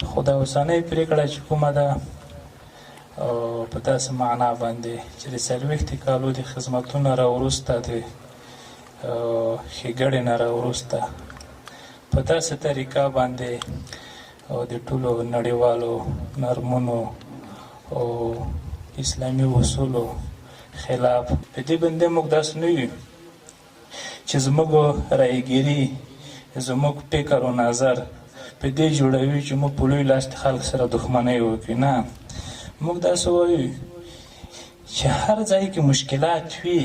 خو دا اوسنۍ پرېکړه چې کومه ده، او په داسې معنا باندې چې د 40 کالو د خدمتونو را وروسته، د ښېګړې نه را وروسته، په داسې طریقه باندې او د ټولو نړیوالو نرمونو او اسلامي اصولو خلاف، په دې باندې موږ داسې نه یو چې زموږ رایګیري، زموږ فکر او نظر په دې جوړوي چې موږ په لوی لاس د خلک سره دښمنۍ وکړو. نه، موږ داسې وایو چې هر ځای کې مشکلات وي،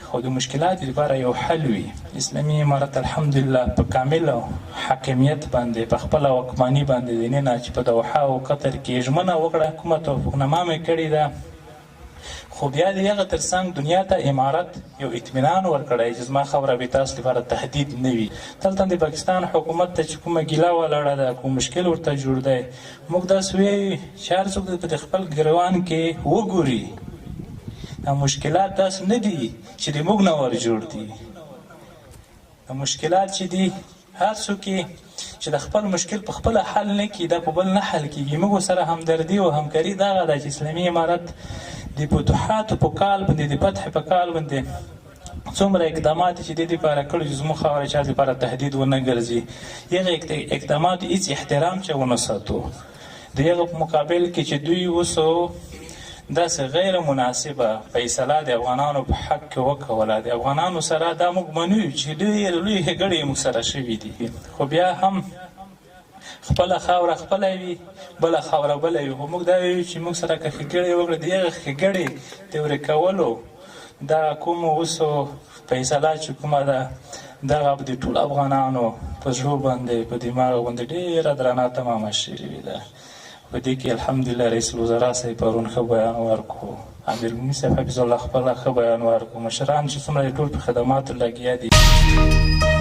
خو د مشکلاتو لپاره یو حل وي. اسلامي امارت الحمدلله په کامل حاکمیت باندې، په خپله واکمني باندې، د نه چې په دوحه او قطر کې ژمنه وکړه، کومه توافقنامه مې کړې ده، خو بیا د هغه ترڅنګ دنیا ته امارت یو اطمینان ورکړی چې زما خاوره به تاسو لپاره تهدید نه وي. دلته د پاکستان حکومت ته چې کومه ګیله ولاړه ده، کوم مشکل ورته جوړ دی، موږ داسې وایو چې هر څوک په خپل ګریوان کې وګوري، دا مشکلات داسې نه دي چې د موږ نه ور جوړ دي. دا مشکلات چې دي، هر څوک چې د خپل مشکل په خپله حل نه کړي، دا په بل نه حل کېږي. موږ سره همدردي او همکاري دغه ده چې اسلامي امارت د فتوحاتو په کال باندې، د فتح په کال باندې څومره اقدامات چې د دې لپاره کړي چې زموږ خاوره چا لپاره تهدید ونه ګرځي، هغه اقدامات هیڅ احترام چا ونه ساتو. د هغه په مقابل کې چې دوی اوس داسې غیر مناسبه فیصله د افغانانو په حق کې وکوله، د افغانانو سره دا موږ منو چې ډېر لوی ښېګړې موږ سره شوي دي، خو بیا هم خپله خاوره خپله وي، بله خاوره بله وي. خو موږ دا وایو چې موږ سره که ښېګړې وکړه، د هغې ښېګړې د ورکولو دا کوم اوس فیصله چې کومه ده، دغه د ټولو افغانانو په زړه باندې، په دماغ باندې ډېره درنه تمامه شوې ده. په دې کې الحمدلله رئیس الوزرا صاحب پرون ښه بیان ورکړو، امیر صاحب حفظ الله خپله ښه بیان ورکړو، مشران چې څومره ټول په خدماتو لګیا دي.